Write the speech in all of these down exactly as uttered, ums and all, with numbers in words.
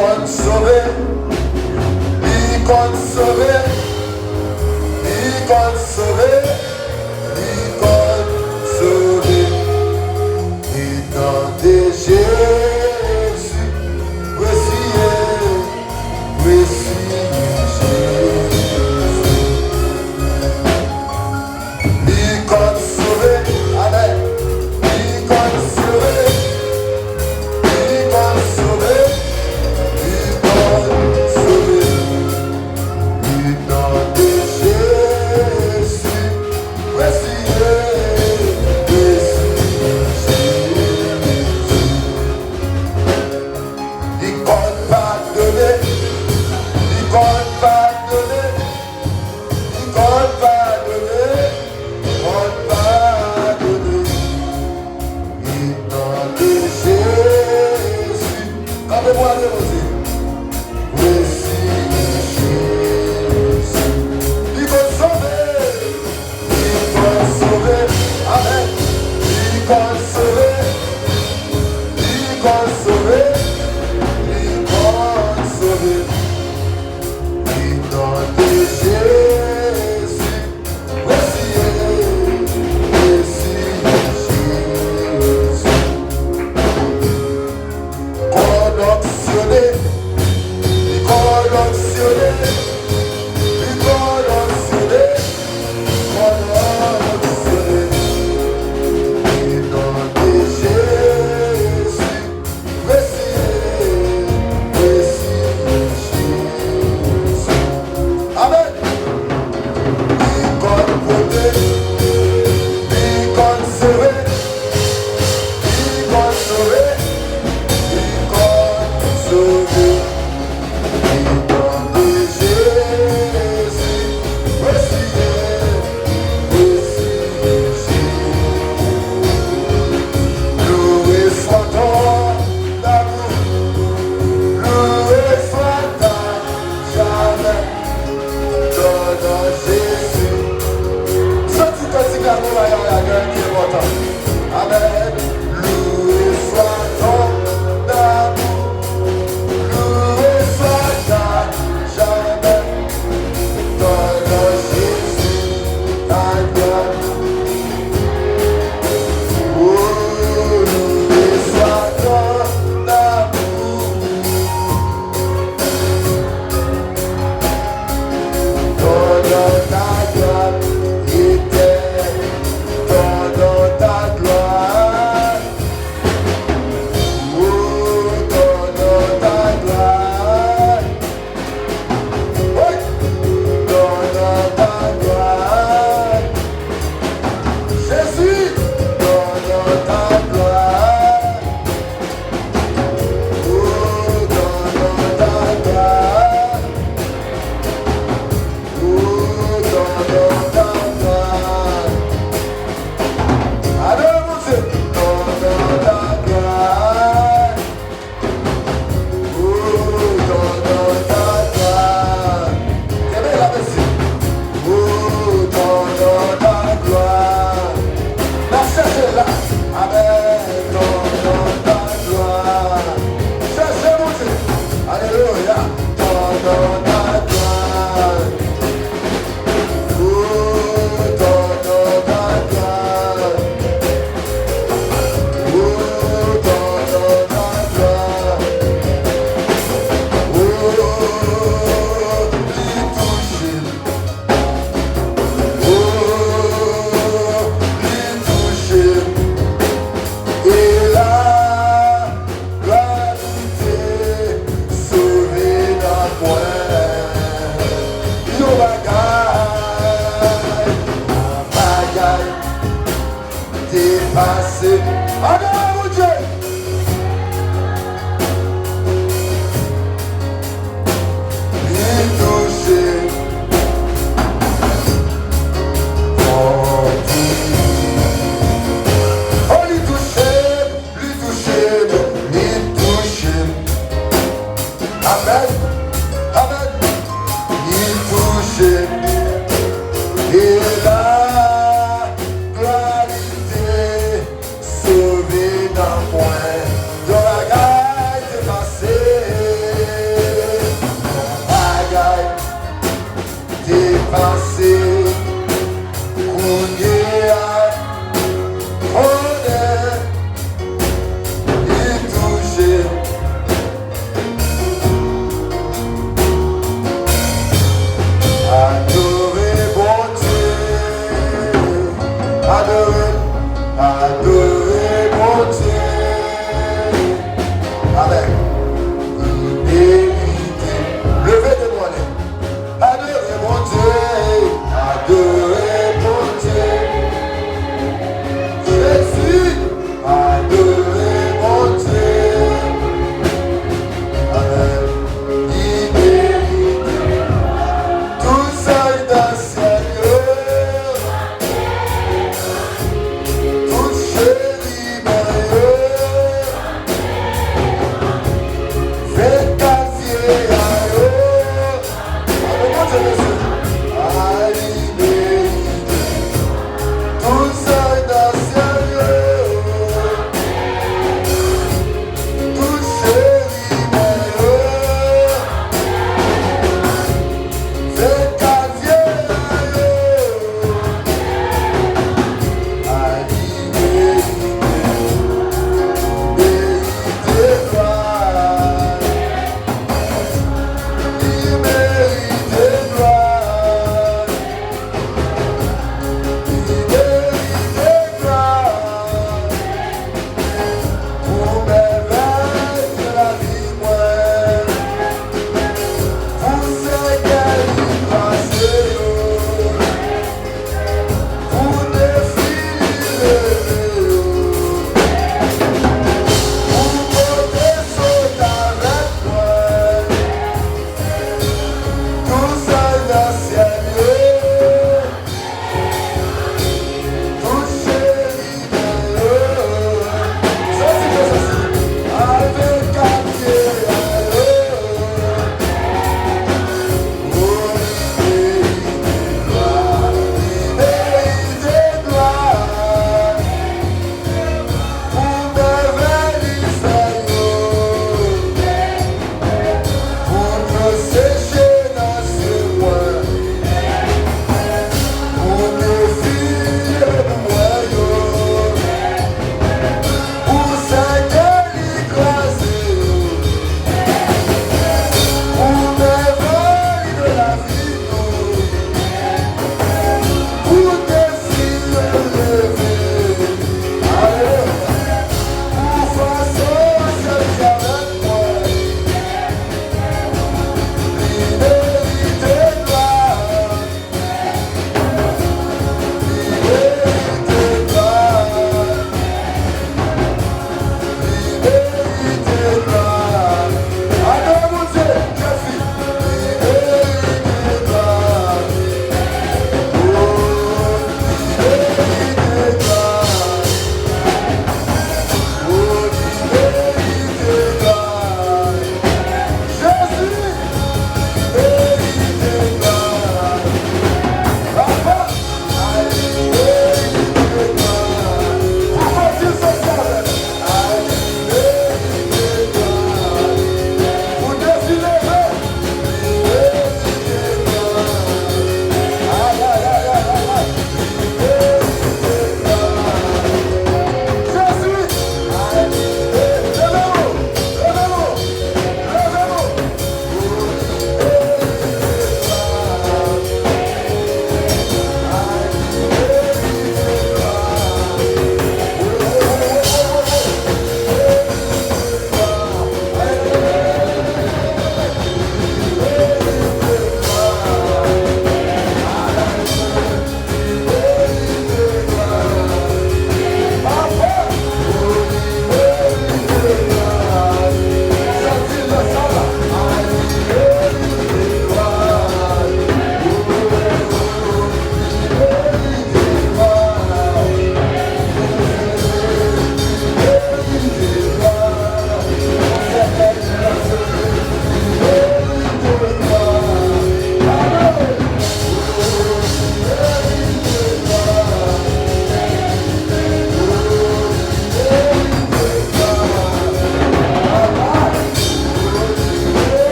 konn sove, li konn sove, li konn sove, li konn sove. Li tande Jezi, resiye, resiye Jezi. Li konn sove, amèn. Li konn sove, li konn sove, li konn sove. Li tande Jezi, resiye, resiye Jezi. Li konn padone, li konn padone, li konn padone, li konn padone. Li tande Jezi. Kanpe pou adore Bondye. Resiye Jezi. Li konn sove. Li konn sove. Amèn. Li konn sove. Li konn sove. Li konn sove. Li tande Jezi. Resiye, resiye Jezi. Kòd anksyone, li kòd anksyone, li kòd anksyone, kòd anksyone. Li tande Jezi. Resiye, resiye Jezi. Amèn. Li konn pwoteje, li konn sove, li konn sove, li konn sove. Li tande Jezi, resiye, resiye Jezi. Louwe swa ton damou, louwe swa ta jamè, ton non Jezi. Santi kantik la pou bagay la ki enpòtan. Amèn. Louwe swa ton damou. Louwe swa ta jamè, ton non Jezi, ta glwa. O, louwe swa ton damou, ton non, ta glwa, Etènèl, ton non, ta glwa. O, ton non, ta glwa. Wi. Ton non, ta glwa. Jezi, ton non, ta glwa. O, ton non, ta glwa. O, ton non, ta glwa. Adore Bondye. Ton non, ta glwa. O, ton non, ta glwa. Kenbe la, mèsi. O, ton non, ta glwa. N ap chèche l la. Amèn. Ton non, ta glwa. Chèche Bondye. Alelouya. Ton non, ta glwa. O, ton non, ta glwa. O, ton non, ta glwa. O, li touche m. O, li touche m. E la, glwa li te sove nanm mwen. Yon bagay, yon bagay te pase. Adore Bondye! Li touche. O, li touche m, li touche m, li touche m. Amèn, amèn. Li touche m. E la, glwa li te sove Bondye. Amèn. Li merite. Leve de nou anlè. Adore Bondye. Adore Bondye. Jezi. Adore Bondye. Amèn. Li merite. Tout sòlda syèl yo. Tout cheriben yo.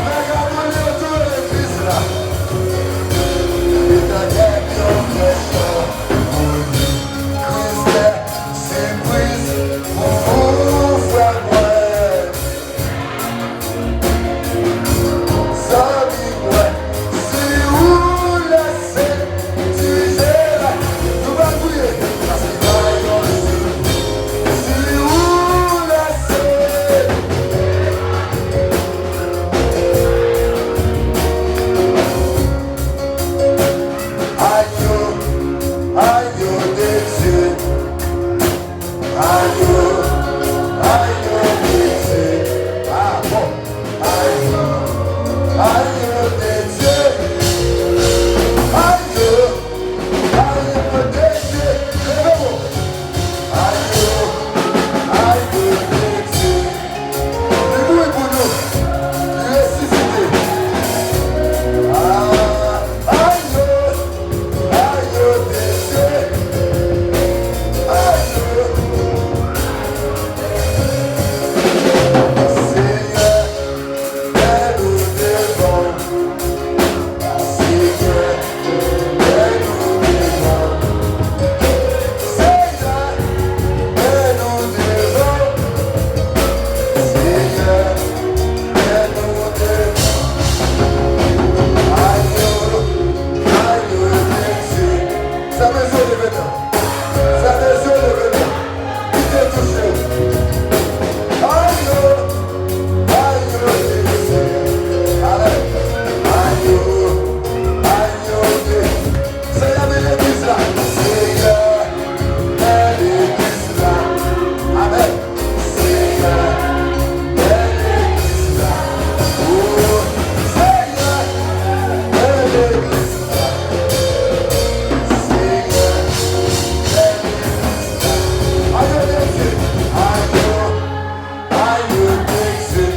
Vagabon yo tou legliz la. Li ta gen yon frèch pou li. Kristè, sipriz pou ou, frè mwen. Zanmi mwen, si ou lèse Dye la, nou va priye, paske pa yon jou, si ou lèse. Ayo, ayo de Dye. Ayo, ayo de Dye. Ah, bon. Ayo, ayo de Dye. Ayo, ayo de Dye. Leve w. Ayo, ayo de Dye. Li mouri pou nou. Li resisite. Ah, ayo, ayo de Dye. Ayo. Senyè, men nou devan w. Senyè, men nou devan w. Senyè, men nou devan w. Senyè, men nou devan w. Ayo, ayo de Dye. Fèmen zye w, leve men w. Fèmen zye w, leve men w. Kite touche w. Ayo, ayo de Dye. Amèn. Ayo, ayo de Dye. Senyè, men legliz la. Senyè, men legliz la. Amèn. Senyè, men legliz la. O, Senyè, men legliz la. Senyè, men legliz la. Ayo de Dye. Ayo, ayo de Dye.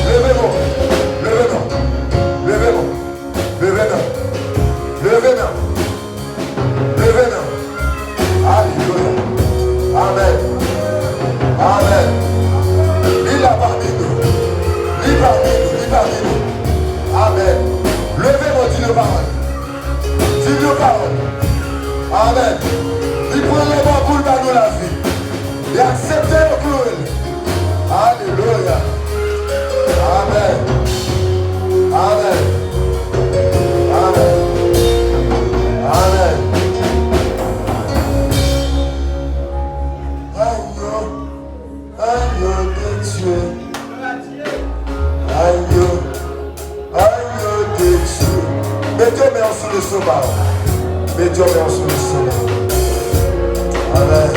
Leve non, leve non, leve non, leve non, leve non, leve non. Alelouya. Amèn. Amèn. Li la pami nou. Li pami nou. Li pami nou. Amèn. Leve non, di nou pawòl. Di l yon pawòl. Amèn. Li pran lanmò pou l ba nou lavi. Li aksepte yo kloure l. Alelouya. Amèn. Amèn. Amèn. Amèn. Ayo, ayo de Dye. Ayo. Ayo de Dye. Met yon men w sou lestomak w. Met yon men w sou lestomak w. Amèn.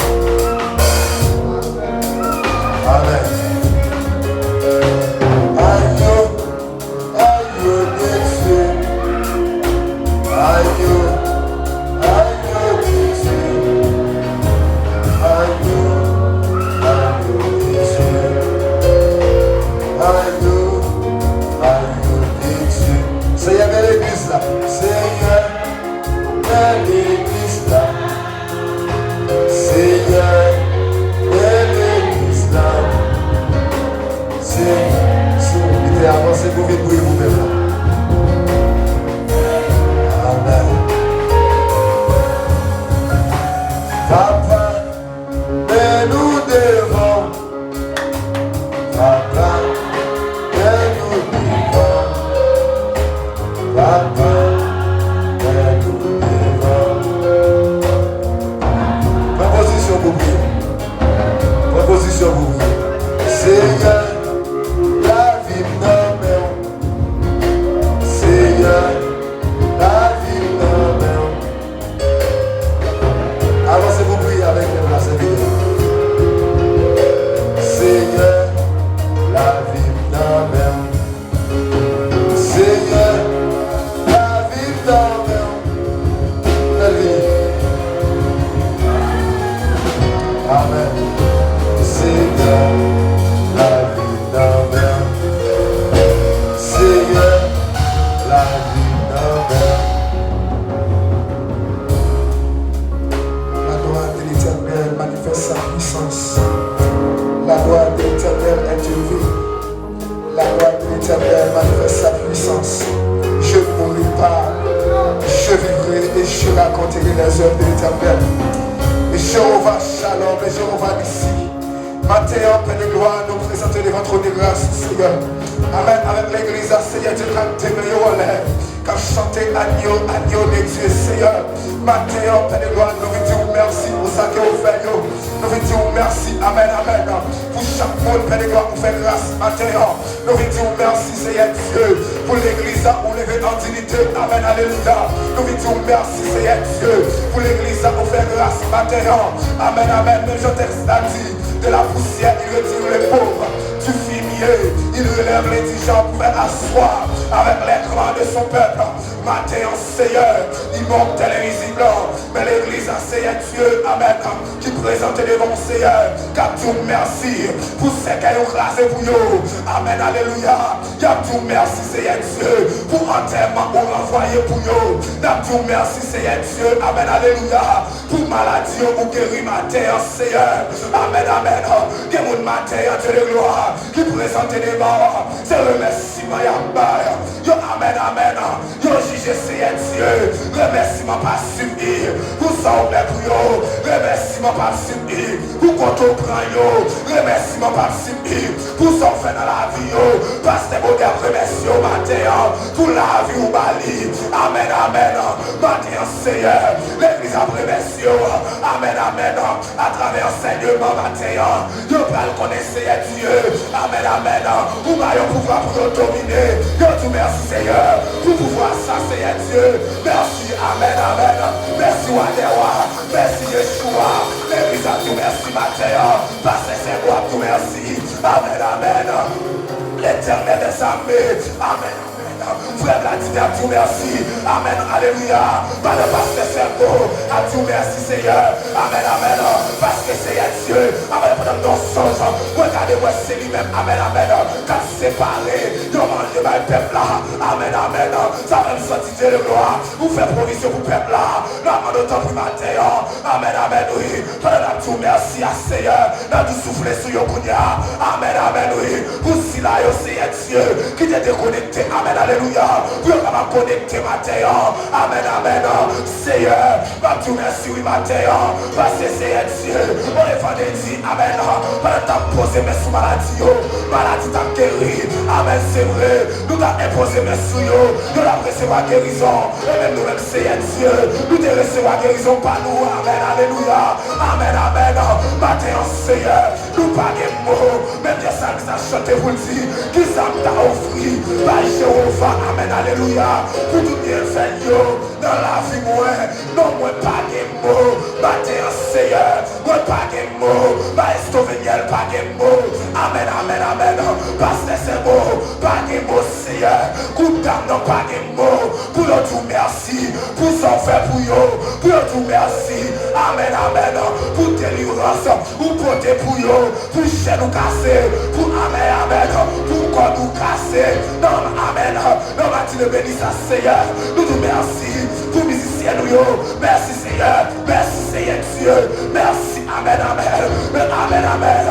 Amèn. Ayo, ayo de Dye. Ayo, ayo de Dye. Ayo, ayo de Dye. Ayo, ayo de Dye. Senyè, men legliz la. Senyè, men legliz la. Senyè, men legliz la. Senyè, si w te avanse pou vin priye pou pèp la. Amèn. Papa, men nou devan w. Papa, men nou devan w. Papa, men nou devan w. Pran pozisyon pou priye. Pran pozisyon pou priye. Senyè, lavi m nan men w. Senyè, lavi m nan men w. Avanse pou priye avèk pèp la, sèvitè. Senyè, lavi m nan men w. Senyè, lavi m nan men w. Fè l vini. Amèn. Senyè, lavi m nan men w. Senyè, La gloire de l'Éternel manifeste sa puissance. La gloire de l'Éternel est élevée. La gloire de l'Éternel manifeste sa puissance. Je ne mourrai pas, je vivrai et je raconterai les œuvres de l'Éternel. Et Jéhovah Shalom, et Jéhovah Nissi. Maten an, Pè de glwa, nou prezante devan twòn gras ou, Seyè. Amèn. Avèk legliz la, Seyè Dye, k ap demen yo anlè, k ap chante Agneau, Agneau de Dieu, Seyè. Maten an, Pè de glwa, nou vin di w mèsi pou sa ke w fè yo. Nou vin di w mèsi, amèn, amèn, pou chak moun, Pè de glwa, ou fè gras maten an. Nou vin di w mèsi, Seyè Dye, pou legliz la, ou leve an diyite, amèn, alelouya. Nou vin di w mèsi, Seyè Dye, pou legliz la, ou fè gras maten an. Amèn, amèn. Menm jan tèks la di, de la poussière, il retire le pauvre. Du fumier, il relève l'indigent pour faire asseoir avec les grands de son peuple. Maten an, Seyè, li monte tel invizib, men legliz la, Seyè Dye, amèn, ki prezante devan w, Seyè, k ap di w mèsi pou sèkèy ou kraze pou yo. Amèn, alelouya. Y ap di w mèsi, Seyè Dye, pou antèman ou ranvwaye pou yo. N ap di w mèsi, Seyè Dye, amèn, alelouya, pou maladi yo ou geri maten an, Seyè. Amèn, amèn. Gen moun maten an, Dye de glwa, ki prezante devan w, se remèsiman y ap bay yo. Amèn, amèn. Yo jije, Seyè Dye, remèsiman p ap sifi pou sa w fè pou yo. Remèsiman p ap sifi pou kote w pran yo. Remèsiman p ap sifi pou sa w fè nan lavi yo. Pastè Bode ap remèsye w maten an pou lavi ou ba li. Amèn, amèn. Maten an, Seyè, legliz ap remèsye w. Amèn, amèn. Atravè ansèyman maten an, yo pral konnen, Seyè Dye. Amèn, amèn. Ou ba yo pouvwa pou yo domine. Yo di w mèsi, Seyè, pou pouvwa sa, Seyè Dye. Mèsi, amèn, amèn. Mèsi, Wa dè wa. Mèsi, Yeshua. Legliz ap di w mèsi maten an. Pastè Sèbo ap di w mèsi. Amèn, amèn. Letènèl dèzame. Amèn. Frè Vladimir ap di w mèsi. Amèn. Alelouya. Pandan pastè Sèbo ap di w mèsi, Seyè. Amèn, amèn. Paske, Seyè Dye, amèn, pandan m nan sonj, mwen gade, mwen se li menm. Amèn, amèn. K ap separe yon manje bay pèp la. Amèn, amèn. Sa fè m santi, Dye de glwa, ou fè pwovizyon pou pèp la. N ap mande w, tanpri, maten an. Amèn, amèn, wi. Pandan n ap di w mèsi a, Seyè, n ap di w soufle sou yo kounye a. Amèn, amèn, wi. Pou sila yo, Seyè Dye, ki te dekonekte, amèn, alelouya, pou yo kapab konekte maten an. Amèn, amèn. Seyè, m ap di w mèsi, wi, maten an, paske, Seyè Dye, on evandredi, amèn, pandan n t ap poze men sou maladi yo, maladi t ap geri. Amèn, se vre, nou t ap enpoze men sou yo, yo t ap resevwa gerizon. E menm nou menm, Seyè Dye, nou te resevwa gerizon pa nou. Amèn, alelouya. Amèn, amèn. Maten an, Seyè, nou pa gen mo. Menm jan salmis la chante pou l di, kisa m ta ofri bay Jewova, amèn, alelouya, pou tout byenfè l yo nan lavi mwen. Non, mwen pa gen mo. Maten an, Seyè, mwen pa gen mo. Maestro Veniel pa gen mo. Amèn, amèn, amèn. Pastè Sèbo pa gen mo, Seyè. Gwoup dam nan pa gen mo pou yo di w mèsi pou sa w fè pou yo, pou yo di w mèsi. Amèn, amèn. Pou delivrans ou pote pou yo, pou chèn ou kase, pou, amèn, amèn, pou kòd ou kase. Nan, amèn. Nan maten beni sa, Seyè, nou di w mèsi pou mizisyen nou yo. Mèsi, Seyè. Mèsi, Seyè Dye. Mèsi. Amèn, amèn. Amèn, amèn.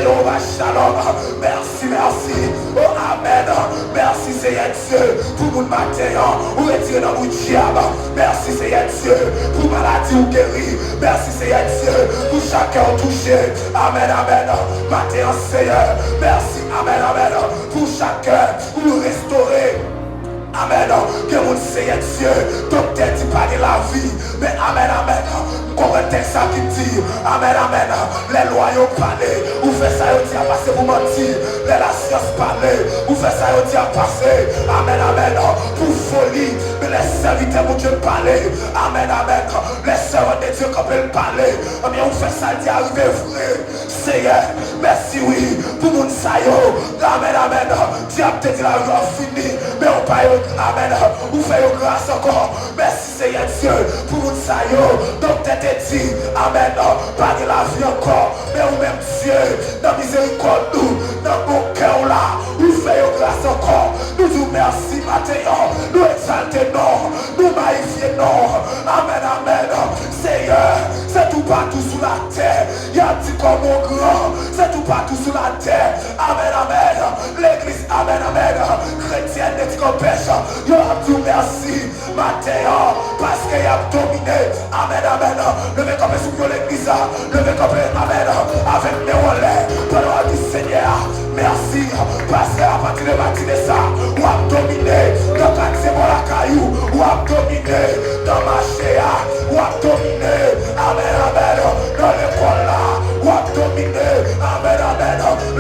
Jewova Shalom. Mèsi, mèsi. O, amèn. Mèsi, Seyè Dye, pou moun maten an ou retire nan bout dyab. Mèsi, Seyè Dye, pou maladi ou geri. Mèsi, Seyè Dye, pou chak kè ou touche. Amèn, amèn. Maten an, Seyè, mèsi, amèn, amèn, pou chak kè ou restore. Amèn. Gen moun, Seyè Dye, doktè di pa gen lavi. Men, amèn, amèn, m konprann tèks sa ki di, amèn, amèn, lè lwa yo pale, ou fè sa yo di a pase pou manti. Lè lasyans pale, ou fè sa yo di a pase, amèn, amèn, pou foli. Men, Lè sèvitè Bondye pale, amèn, amèn. Lè sèvant de Dye kanpe, l pale, ebyen, ou fè sa l di a rive vre. Seyè, mèsi, wi, pou moun sa yo. Amèn, amèn. Dyab te di lavi yo ap fini, men ou pa yo, amèn. Ou fè yo gras ankò. Mèsi, Seyè Dye, pou moun sa yo. Doktè te di, amèn, pa gen lavi ankò. Men ou menm, Dye, nan mizerikòd ou, nan bon kè w la, ou fè yo gras ankò. Nou di w mèsi maten an, nou egzalte non w, nou mayifye non w. Amèn, amèn. Seyè, se toupatou sou latè, y ap di kòman w gran, se toupatou sou latè. Amèn, amèn. Legliz, amèn, amèn. Kretyèn de Ti Kanpèch, yo ap di w mèsi. Maten an, paske y ap domine. Amèn, amèn. Leve kanpe sou pye w, legliz la. Leve kanpe, amèn, avèk men w anlè. Pandan w ap di Senyè a mèsi, paske apati de matine sa, w ap domine nan katye bò lakay ou, w ap domine nan mache a, w ap domine, amèn, amèn, nan lekòl la, w ap domine, amèn, amèn.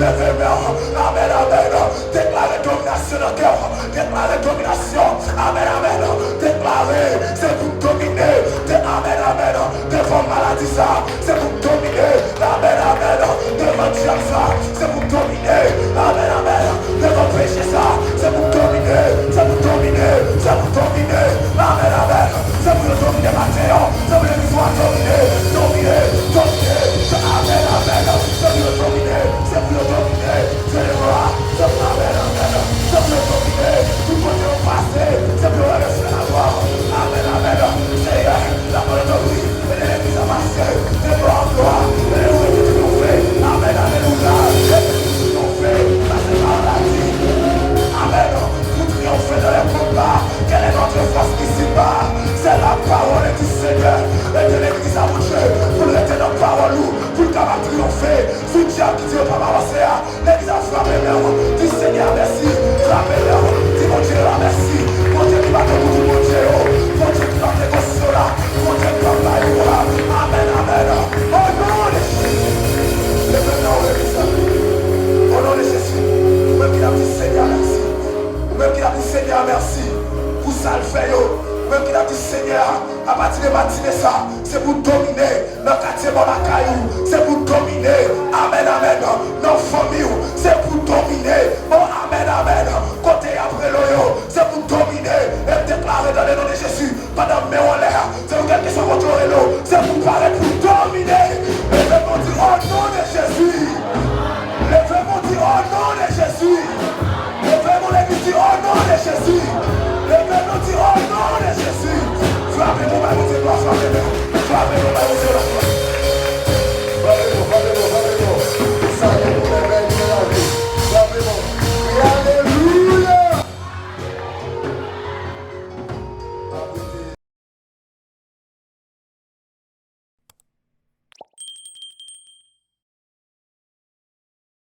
Leve men w, amèn, amèn. Deklare dominasyon nan kè w. Deklare dominasyon. Amèn, amèn. Deklare, se pou domine. De, amèn, amèn. Devan maladi sa, se pou domine. Amèn, amèn. Devan dyab sa, se pou domine. Amèn, amèn. Devan peche sa, se pou domine. Se pou domine. Se pou domine. Amèn, amèn. Se pou yo domine maten an. Se pou legliz la domine. Domine. Domine. Amèn, amèn. Se pou yo domine. Se pou yo domine. Seyè a, se pou amèn, amèn. Se pou yo domine. Tout kote yo pase, se pou yo wè reflè laglwa. Amèn, amèn. Seyè, laglwa de Bondye, mete legliz la pase. De glwa an glwa, mete nou rete triyonfe. Amèn, alelouya. Rete nou triyonfe, pase maladi. Amèn. Nous triomphons dans les combats. Quelle est notre force ici-bas? C'est la parole du Seigneur. Mete legliz la, Bondye, pou l rete nan pawòl ou, pou l kapab triyonfe sou dyab ki di yo p ap avanse a. Legliz la frape men w, di Senyè a mèsi, frape men w, di Bondye a mèsi, Bondye ki pa tankou tout bondye yo, Bondye ki pa negosye la, Bondye ki pa bay ou a. Amèn, amèn. O non de Jezi. Leve men w, legliz la. O non de Jezi. Ou menm ki ap di Senyè a mèsi. Ou menm ki ap di Senyè a mèsi pou sa l fè yo. Ou menm ki ap di Senyè a, apati de matine sa, se pou domine nan katye bò lakay ou, se pou domine. Amèn, amèn. Nan fanmi w, se pou domine. O, amèn, amèn. Kote y ap rele w yo, se pou domine. E m deklare dans le nom de Jésus, pandan men w anlè a, se pou kèlkeswa kote yo rele w, se pou parèt pou domine. Leve men w di, o non de Jezi. Leve men w di, o non de Jezi. Leve men w, legliz, di, o non de Jezi. Leve men w, di, o non de Jezi. Frape pou bay Bondye glwa, frape men w. Frape pou bay Bondye laglwa. Frape pou, frape pou, frape pou. Sa gen pou leve, gen lavi. Frape pou. Alelouya.